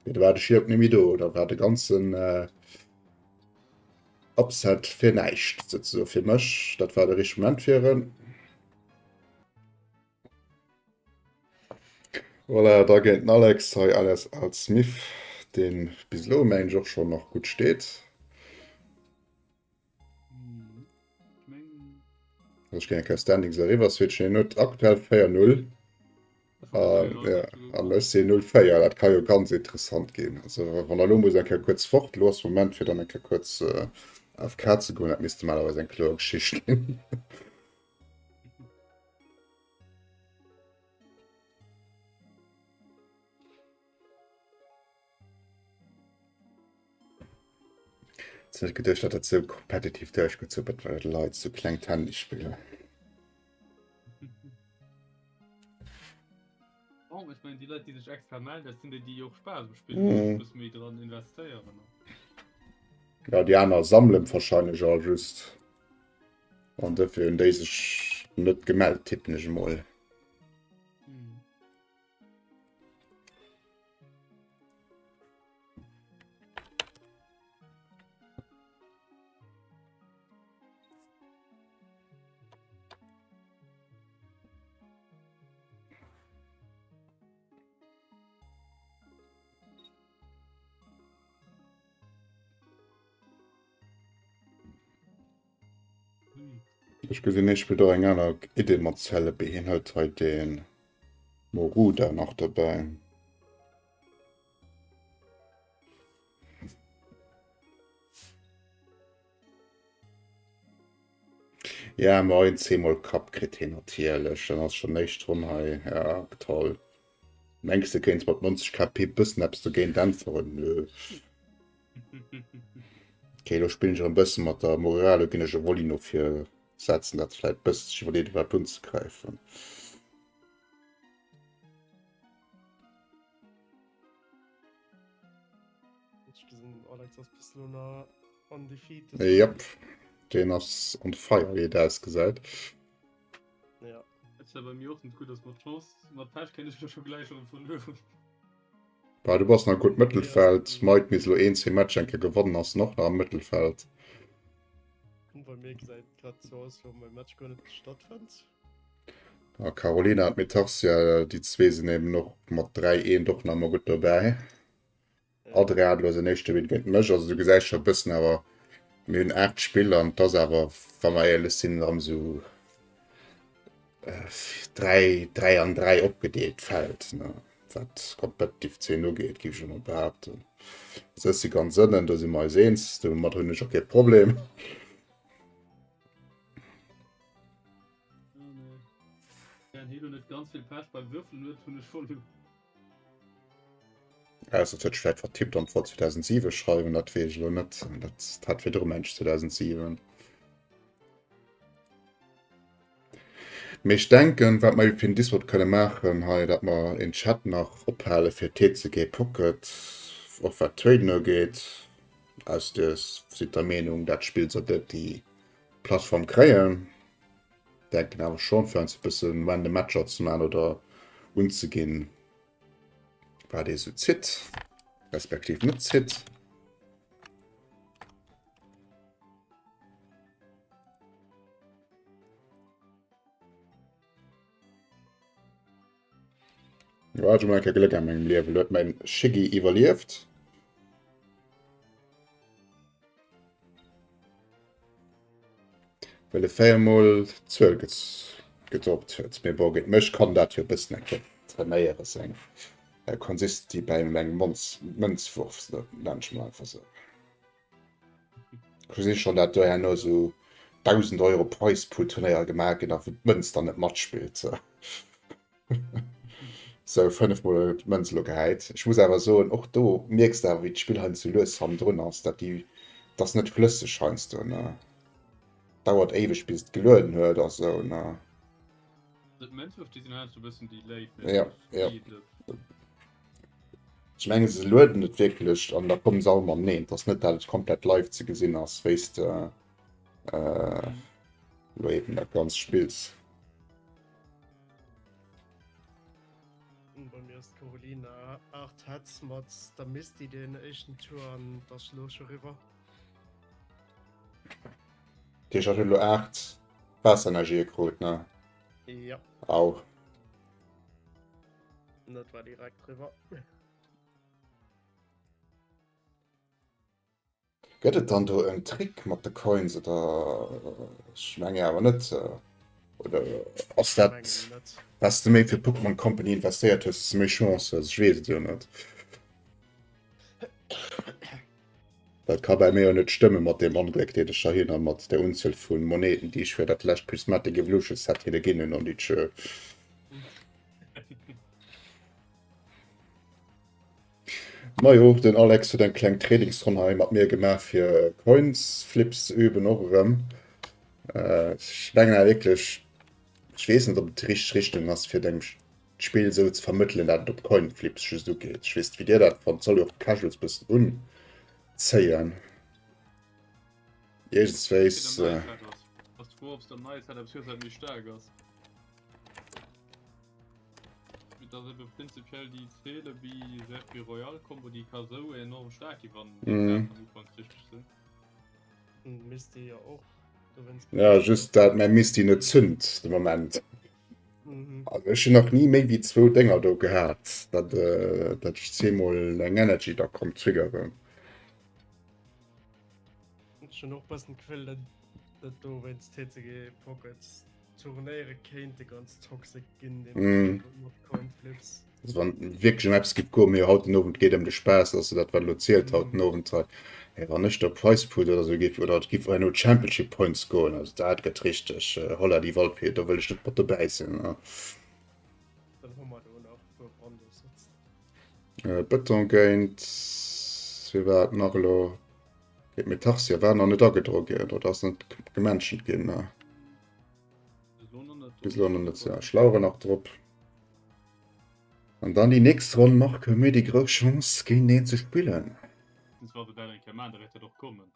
Speaker 1: Mee da war de Shilok net méi do, da war de ganzen äh, Upset fir näischt souzesoe fir mech. Dat war de richtege Moment fir en. Voilà, da géint den Alex hei alias Al Smith, deen bis elo mengen ech och schonn nach gutt steet. Also ech géing eng Kéier Standings eriwwer switchen. Hien huet aktuell 4-0 an ech sinn 0-4. Dat ka jo ganz interessant ginn. Also wann der elo muss eng Kéier kuerz fort, elo ass de Moment fir dann eng Kéier kuerz AFK ze goen. Dat misst normalerweis eng kloer Geschicht ginn. Ech hat net geduecht, datt dat sou kompetitiv duerchgezu gëtt, well d'Leit sou kleng Tennis spillen.
Speaker 3: Bon, ech mengen, déi Leit, déi sech extra melden, dat sinn déi, déi och Spaass um Spill hunn, déi e bësse méi dran investéieren.
Speaker 1: Ja, déi aner sammelen wahrscheinlech all just. An dofir hunn déi sech net gemellt, tippen ech emol. Ech gesinn hie spillt och eng aner Idee mat Celebi. Hien huet hei de Moruda nach dobäi. Ja, ma en zeemol Kapp kritt hien natierlech. Dann ass schon éischt Ronn hei. Ja, toll. Mengs de kéints mat 90 KP bëssen eppes dogéint äntweren? Nö. Okay, elo spillen ech erëm bëssen mat der Moral, elo ginn ech e Volley no vir setzen, dat vläit bëssen sech iwwerleet iwwerhaapt unzegräifen.
Speaker 2: Ech gesinn den Alex ass bis elo nach undefeated.
Speaker 1: Yep, deen ass on fire, wéi et ausgesäit.
Speaker 2: Ja.
Speaker 3: Et ass ja bei mir och net gutt, dass mat Chance, mat Pech kéint ech jo scho gläich erëm verlueren.
Speaker 1: Bah, du bass nach gutt Mëttelfeld. Mike misst elo een, zwee Matcher eng Kéier gewannen, ass en och nach am Mëttelfeld.
Speaker 2: Bei mir gesäit grad sou aus, wéi wann mäi Match guer net stattfënnt.
Speaker 1: A Carolina an d'Metarsia, déi zwee sinn eben och mat 3, 1 och nach ëmmer gutt dobäi. Adria hat elo säin éischte Win géint mech. Also du gesäis scho e bëssen awer, mir hunn 8 Spiller an et ass awer, wa mer éierlech sinn, erëm esou 3, 3 an 3 opgedeelt d'Feld, ne, wat d'Competitive Zeen ugeet, géif ech emol behaapten. Also ech si ganz ënnen, do si mer eis eens, domat hunn ech och kee Problem.
Speaker 3: Net ganz vill Pech beim Würfelen huet, hunn ech verluer.
Speaker 1: Ausser et huet sech vläit vertippt an wollt 2007 schreiwen, dat weess ech elo net. Dat hat virdru mengt 2007. Mee ech denken, wat mer fir den Discord kënne maachen hei, dat mer een Chat nach ophale fir TCG Pocket, och wat d'Traden ugeet. Aus Dir sidd der Meenung, dat Spill sollt net déi Plattform kréien. Denken awer schonn, fir eis e bëssen random Matcher ze maachen oder unzeginn, wat ee sou zitt, respektiv net zitt. Jo, hat ech mol eng Kéier Gléck a mengem Liewen. Lo huet mäin Shiggy iwwerlieft. Well e 4 mol d'Zuel gedroppt huet. Mee bon, géint mech kann dat jo e bëssen eng Kéier trainéiere seng Consistency bei engem Mënzwurf, nenn ech mol einfach sou. Ech gesi schonn, dat do herno sou 1.000 Euro Prize Pool Turnéier gemaach ginn a wou d'Mënz dann net matspillt. Sou 5 mol d'Mënz elo gehäit. Ech muss awer soen, och do mierks de awer wéi d'Spill heiansdo lues hannendrun ass, dat déi, et ass net flësseg heiansdo ne, dauert éiweg bis et gelueden huet a sou ne.
Speaker 3: D'Mënzwërf déi sinn heiansdo e bëssen delayed, mee
Speaker 1: Ja,
Speaker 3: soss
Speaker 1: ja.
Speaker 3: geet et.
Speaker 1: Ech menge se lueden et wierklech an da kommen se all mateneen. Et ass net dat et komplett live ze gesinn ass wéi s de elo eben dat Ganzt spills.
Speaker 2: Bei mir ass d'Carolina 8 Hetz mat der Misty den éischten Tour an et ass elo scho riwwer.
Speaker 1: Dat heescht, hatt huet elo 8 Waasserenergië krut, ne?
Speaker 2: Ja.
Speaker 1: Au.
Speaker 2: Dat war direkt riwwer.
Speaker 1: Gëtt et dann do en Trick mat de Coins oder ech menge awer net oder ass dat wat de méi fir Pokémon Company investéiert hues, dass de méi Chance hues? Ech weess et jo net. Dat ka bei mir jo net stëmme mat deem Ongléck deen ech da hinn a mat der Unzuel vu Moneten déi ech fir dat lescht Prismatic Evolution Set hinne ginn hunn an déi tschö. Majo, den Alex huet eng kleng Trainingsronn hei mat mir gemaach fir Coins Flips ze üben och erëm. Ech mengen awer wierklech, ech weess net ob et déi richteg Richtung ass fir dengem d'Spill esou ze vermëttelen dat et op Coin Flips just ugeet. Ech weess net wéi dir dat fannt, soll jo och d'Casuals bëssen unzéien. Iergendswéis.
Speaker 3: Ass d'Fro ob s dat neie Setup méi staark ass. Et ass ebe prinzipiell déi Celebi Serpi Royal Combo déi ka sou enorm staark gi wann déi
Speaker 1: Mhm.
Speaker 3: Kaarten am Ufank richteg sinn.
Speaker 2: Misty jo och. Dowéinst
Speaker 1: Ja, just dat mäi Misty net zünd de Moment.
Speaker 2: Mhm.
Speaker 1: Also ech hunn nach ni méi wéi zwou Dénger do gehat, dat, äh, dat ech zweemol eng Energy da konnt triggeren.
Speaker 2: Ech hunn och bëssen d'Gefill, dat dat dowéinst TCG Pockets Turnéiere kéinte ganz toxic ginn
Speaker 1: mm.
Speaker 2: mat Coinflips.
Speaker 1: Also wann wierklech ëm eppes giff goen, mee haut den Owend geet ëm de Spaass, ass dat wat elo zielt haut den Owend hei. Hey, wann ech do Prize Pool oder sou giff oder et giff herno Championship Points goen, also dat gëtt richteg äh, holla die Waldfee, do wëll ech net mat dobäi sinn. Ne?
Speaker 2: Dann hu mer do nach wou Brando sëtzt.
Speaker 1: Äh, Bëton géint wie war et nach elo? Géint Metarsia war nach net agedro ginn oder ass net gemenschent ginn. Ne? Bis elo nach net. Ja, Schlauere nach drop. An dann déi nächst Ronn, Marc, hu mir déi grouss Chance géint een ze spillen.
Speaker 3: Sonst war dat eng Kéier man, da wäert dat och kommen.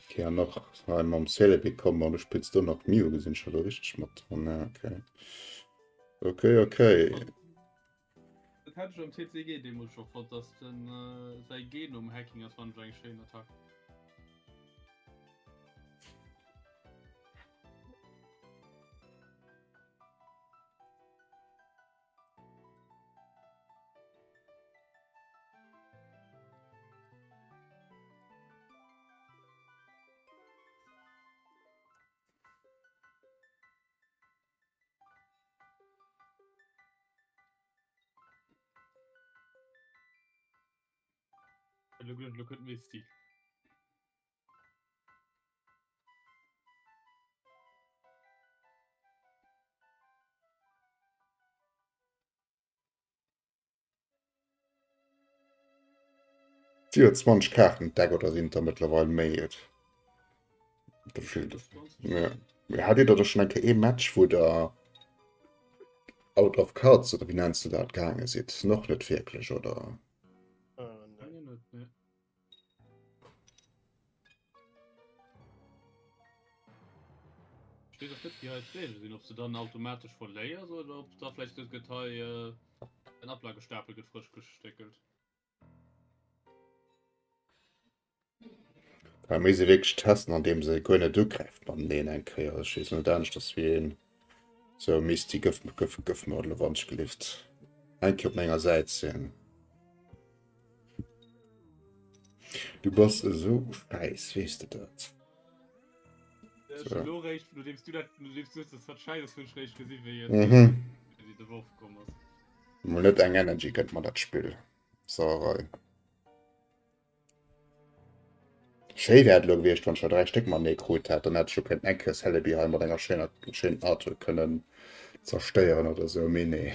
Speaker 1: Okay, an nach hei mam Celebi kommen an du spills do nach Mew gesinn ech do richteg mat dran. Ja, okay. Okay, okay.
Speaker 3: Dat hat ech am TCG deemools scho fonnt, dass den äh, säi Genom-Hacking ass fand ech eng schéin Attack. Lo kënnt Misty.
Speaker 1: 27 Kaarten Deck oder sinn der mëttlerweil méi et ja. Hat Dir der schon eng Kéier ee Match wou der out of cards oder wéi nennst du dat gaange sidd? Noch net wierklech oder?
Speaker 2: Äh, nee.
Speaker 3: Net, nee. wéi hei d'Reegele sinn, ob s de dann automatesch verléiers oder ob da vläicht gesot gëtt, hei den Ablagestapel gëtt frësch gestéckelt.
Speaker 1: Da muss ee wierklech testen, andeem se guer net ugräift mateneen eng Kéier. Ech weess net aneschters wéi een sou misst déi gëff, gëff, gëff mer elo wannschgelift eng Kéier op menger Säit sinn. Du bass esou schäiss, weess de dat?
Speaker 3: So. Lo réischt, nodeems du dat, nodeems du dass dat schäiss ass, hunn ech réischt gesi wéi et mhm. wéi de Worf komm ass.
Speaker 1: Mol net eng Energy gëtt mer dat Spill. Sauerei. Schéi wär et elo gewiescht, wann ech der 3 Stéck matenee krut hätt, dann hätt ech jo kënnen eng Kéier Celebi hei mat enger schéiner, schéinen Artwork kënnen zerstéieren oder sou, mee nee.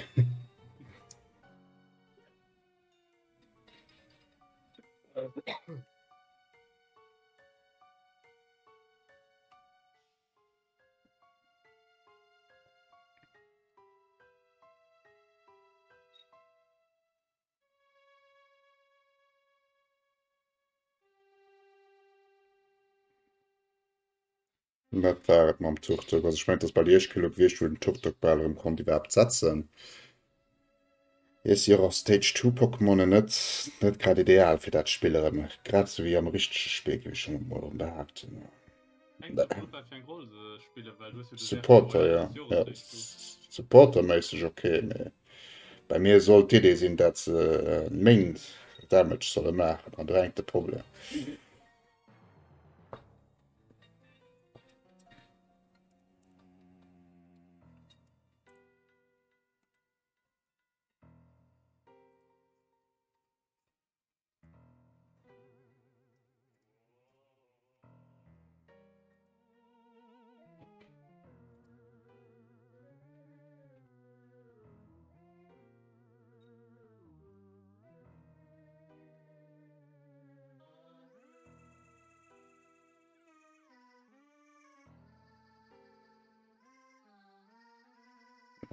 Speaker 1: Dat war et mam Turtok. Also ech mengen, et ass bal déi éischt Kéier elo gewiescht, wou den Turtok bal erëm konnt iwwerhaapt setzen. Hie si och als Stage 2 Pokémonen net net grad ideal fir dat Spill erëm, grad esou wéi am richtege Spill, géif ech schon emol erëm behaapten. Supporter ja, ja. Supporterméisseg ok, mee bei mir sollt d'Idee sinn, dat se äh, Main Damage solle maachen an do hänkt de Problem.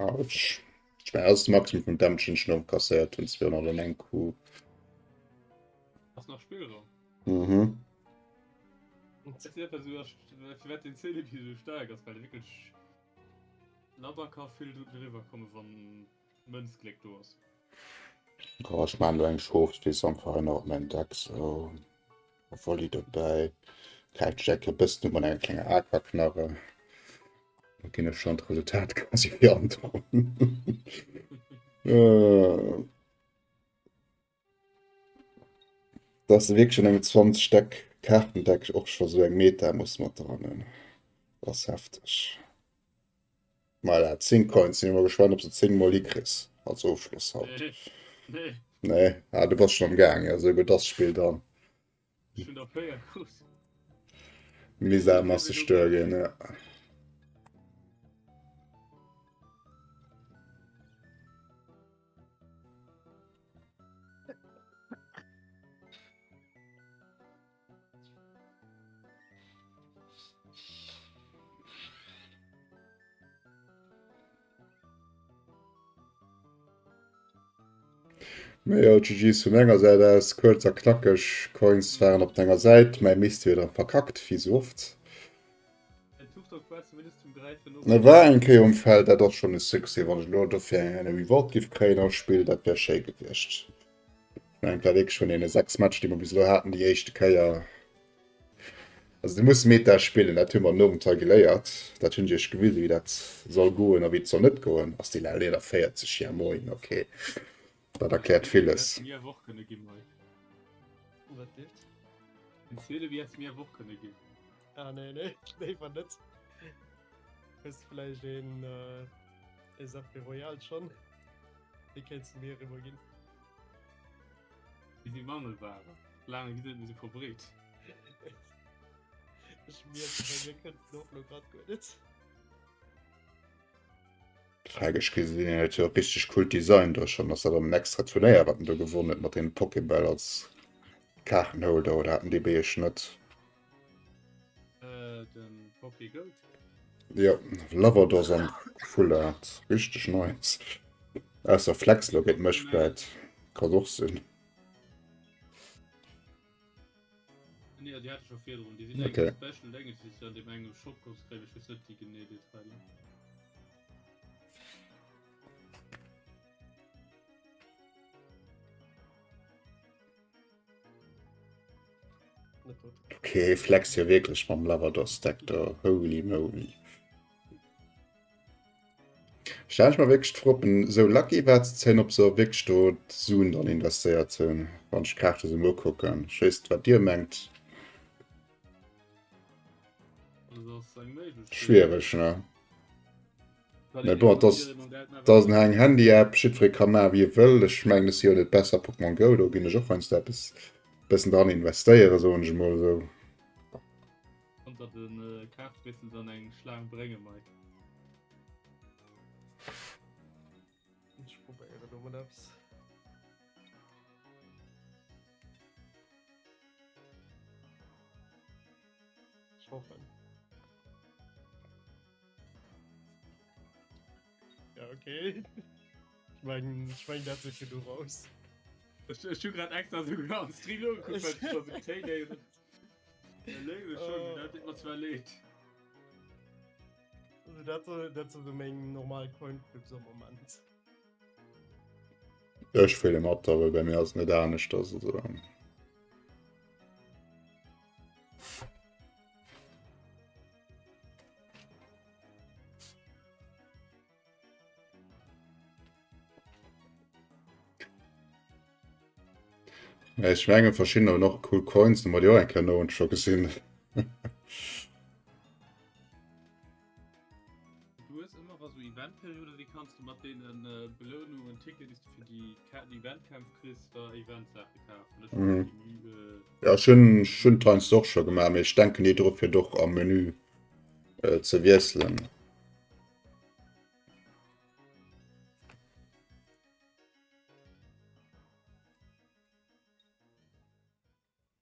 Speaker 1: Autsch. Ich meine, das ist Maximum vum Damage, den ich noch kasséiert hunn, 201 Q.
Speaker 3: Ass nach Spillraum.
Speaker 1: Mhm.
Speaker 3: Firwat den Celebi sou staark ass, well e wierklech labber ka vill driwwer kommen, wann Mënzgléck do ass.
Speaker 1: Oh, ech maan lo eng Schofswiss einfach hei nach op mäin Deck, sou. Volley dobäi. Gräift ech eng e bëssen u mat enger klenger Aquaknarre. Da ginn ech schon d'Resultat quasi fir androen. äh. Dass de wierklech an engem 20 Deck Kaartendeck och scho sou eng Meta muss mat dran hunn, ass hefteg. Voilà, 10 Coins, sinn emol gespannt, ob se 10 mol hikriss als Ofschloss haut.
Speaker 3: Nee, nee.
Speaker 1: Nee, ah, du bass schon am Gaang, ja, sou gutt ass d'Spill dann.
Speaker 3: Ech hunn der 4 krut.
Speaker 1: Misam ass de Stör ginn, ja. Mee jo, GG's vun menger Säit aus. Kuerz a knackeg, Coins waren op denger Säit, mäi Misty huet erëm verkackt, wéi sou oft. E war eng Kéier um Feld, dat ass schonn e Succès. Wann ech elo dofir eng Reward giff kréien am Spill, dat wär schéi gewiescht. Ech mengen, et war wierklech vun deene 6 Matcher, déi mer bis elo haten, déi éischte Kéier. Also du muss Meta spillen, dat hu mer nom Teil geléiert. Dat hunn ech iech gewisen, wéi dat soll goen a wéi et soll net goen. Ass déi Level 41? Ja moin, okay. Dat erkläert villes.
Speaker 3: Hätt mir awer och kënne ginn, Mike.
Speaker 2: Wat dierft?
Speaker 3: Den Celebi hätt mir awer och kënne ginn.
Speaker 2: Ah nee, nee, léiwer net. Hues de vläicht een, äh, ee Serpe Royal schonn? Dee kéints de mir eriwwer ginn.
Speaker 3: Déi si Mangelware. Laange gi se net méi sou verbreet.
Speaker 2: Ech mierken, bei mir kënnt den och lo grad guer net.
Speaker 1: Tragesch gesinn, en huet jo e richteg coolt Design do schonn. Ass dat dann en extra Turnéier, wat en do gewonnen huet mat deem Pokéball als Kaartenholder oder haten déi Béiesch net?
Speaker 3: Äh, den Poké Goat.
Speaker 1: Jo, Lavados an Full Art. Richteg nice. Ausser Flex lo géint mech vläit. Kann och sinn.
Speaker 3: Nee, déi hat ech scho virdrun. Déi sinn okay. Special Dénge, déi an deem engem Shop konns kréien. Ech weess net déi genee Detailer.
Speaker 1: Okay, flex jo wierklech mam Lavados Deck do. Holy moly. Stellen ech mer wierklech d'Fro, ob en esou lucky war ze zéien, ob se och wierklech do d'Suen dran investéiert hunn, wann ech d'Kaarte sou mol kucken. Ech weess net, wat dir mengt. Schwiereg, ne? Mä bon, et ass, et ass eng Handy-App, jiddweree ka maachen, wéi e wëll. Ech mengen, ech si jo net besser a Pokémon Go, do ginn ech och heiansdo eppes bëssen dran investéieren, soen ech emol esou.
Speaker 3: Konnt der den Kaart wéinstens an eng Schlaang bréngen, Mike?
Speaker 2: Ech probéieren do mol eppes. Ech hoffen. Ja, okay. Ich mein, ich mein, dat sieht genug aus.
Speaker 3: Ech, ech hu grad extra souguer am Stream nogekuckt, well ech scho sou Téi Léiwe schon, dat deet mer zwar leed.
Speaker 2: Also dat so, dat so meng normal Coinflips am Moment.
Speaker 1: Ech fille mat, awer bei mir ass net anescht. Also. Ech mengen verschiddener hunn och cool Coins, hu mer déi och eng Kéier no scho gesinn.
Speaker 3: Du hues ëmmer wa sou Eventperiode si kanns du mat deenen Belounungen, Ticket déi s du fir déi Eventkämpf kriss, da Eventsaache kafen. Ech hunn
Speaker 1: déi. Ja ech hunn ech hunn d'heiansdo och scho gemaach, mee ech denken ni dru fir et och am Menü ze wiesselen.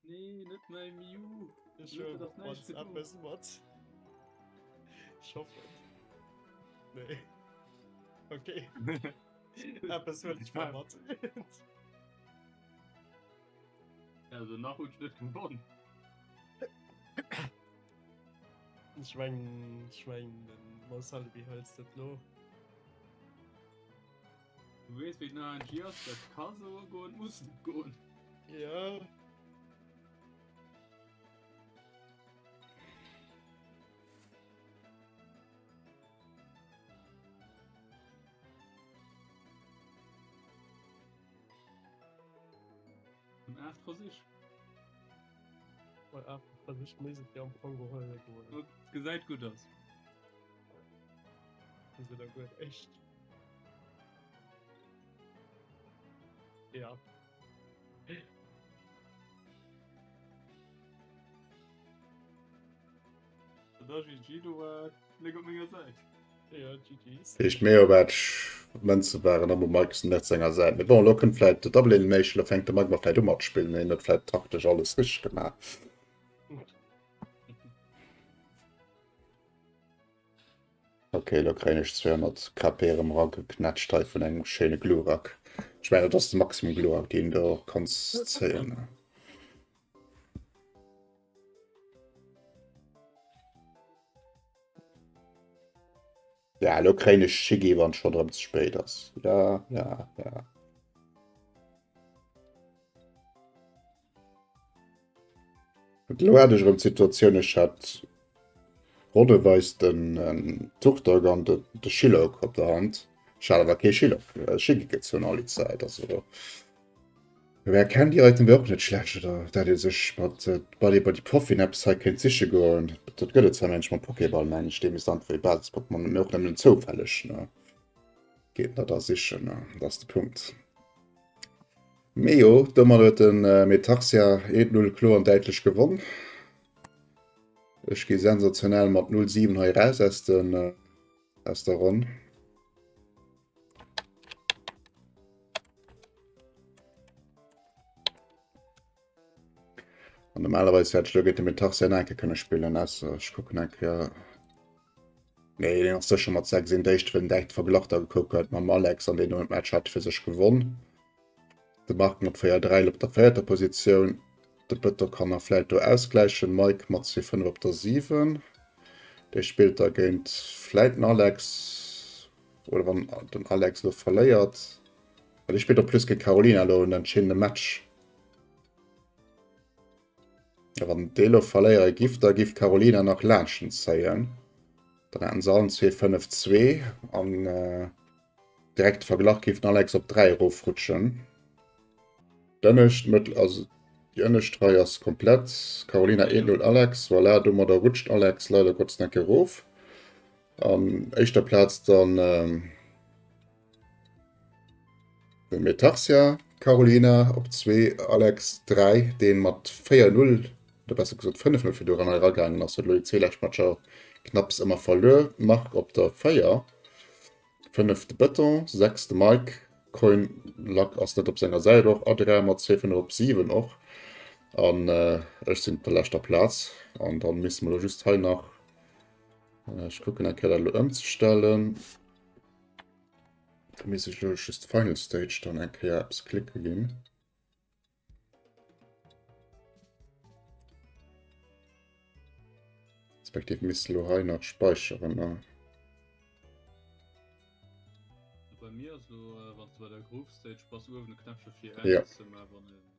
Speaker 3: Nee, net mäi Mew.
Speaker 2: Ech huelen och mannst eppes mat. Ech hoffen. Nee. Okay. Eppes huelen ech mol mat.
Speaker 3: Also nach hunn ech net gewonnen.
Speaker 2: Ech mengen, ech mengen, den Marcel, wéi hëls de et lo?
Speaker 3: Du weess wéi den ANG ass, dat ka sou goen, muss net goen.
Speaker 2: Ja.
Speaker 3: An 8 Versich.
Speaker 2: Bei 8 Versich misst et jo am Fong geholl goen.
Speaker 3: Gesäit gutt aus.
Speaker 2: Déi sinn der guer echt. Ja.
Speaker 3: Da GG, du war Gléck op menger Säit.
Speaker 2: Ja, GG's.
Speaker 1: Heescht méi op Edge Mënze waren am Mike net senger Säit. Mee bon, lo kënnt vläit de Double Elimination, lo fänkt de Mike mer vläit u mat spillen, hien huet vläit taktesch alles richteg gemaach. Ok, lo kréien ech 200 KP erëm erageknätscht hei vun engem schéine Glurak. Ech mengen, dat ass de Maximum Glurak, deen du och kanns zéien. Ja, lo kréien ech Shiggy, wann et schonn erëm ze spéit ass. Ja, ja, ja. Elo hat ech erëm d'Situatioun, ech hat ronneweis den Turtok an de Schillock op der Hand. Ech hat awer kee Schillock, Schiggi gezunn all déi Zäit. Also wer kennt déi Item wär och net schlecht, oder dat ee sech mat Buddy Buddy Poffin eppes hei kéint siche goen. Dat gëtt et zwar mengen ech mam Pokéball, mengen ech, dee misst einfach ee Basis-Pokémon, mee och nëmmen zoufälleg, ne, geet dat da sichen, ne, dat ass de Punkt. Mee jo, domat huet de Metaxia 1, 0 kloer an däitlech gewonn. Ech gi sensationell mat 0, 7 hei raus aus, den, aus der Ronn. An normalerweis hätt ech lo géint de Metaxia nach eng Kéier kënne spillen, ausser ech kucken eng Kéier. Nee, deen ass sécher mat 6 een d'éischt, well en direkt Verglach da gekuckt huet mam Alex an deen huet Match hat fir sech gewonn. De Marc mat 4 3 op der véierter Positioun. De Bëtto kann nach vläit do ausgläichen. Mike mat 2,5 op der 7. Dee spillt da géint vläit den Alex. Oder wann den Alex elo verléiert. Well dee spillt en plus géint Carolina elo en entscheedende Match. A wann dee elo verléiere giff, da giff d'Carolina nach laanschten zéien. Dann hätten se allen zwee 5, 2 an direkt Verglach giff den Alex op 3 erofrutschen. D'ënnescht Mëttel, also déi ënnescht Rei ass komplett. Carolina 1, 0 Alex, voilà, domadder rutscht Alex leider Gottes enke erof. An éischter Plaz dann de Metarsia, Carolina op 2, Alex 3, deen mat 4, 0, oder besser gesot 5, 0 virdu eran eragaangen ass, huet elo déi zwee lescht Matcher knapps ëmmer verluer. Marc op der 4, 5 de Beton, 6 de Mike, Coin Luck ass net op senger Säit och, Adra mat 2, 5 op 7 och an ech sinn op der leschter Plaz an dann misste mer elo just hei nach Ech kucken eng Kéier dat elo ëmzestellen. Da misst ech elo just Final Stage dann eng Kéier eppes klicke ginn. Respektiv misst elo hei nach speicheren. Ne?
Speaker 3: Bei mir ass elo, äh, wann du bei der Group Stage bass, uewen e Knäppche fir
Speaker 1: Ja.
Speaker 3: Edit ze maachen, wann een.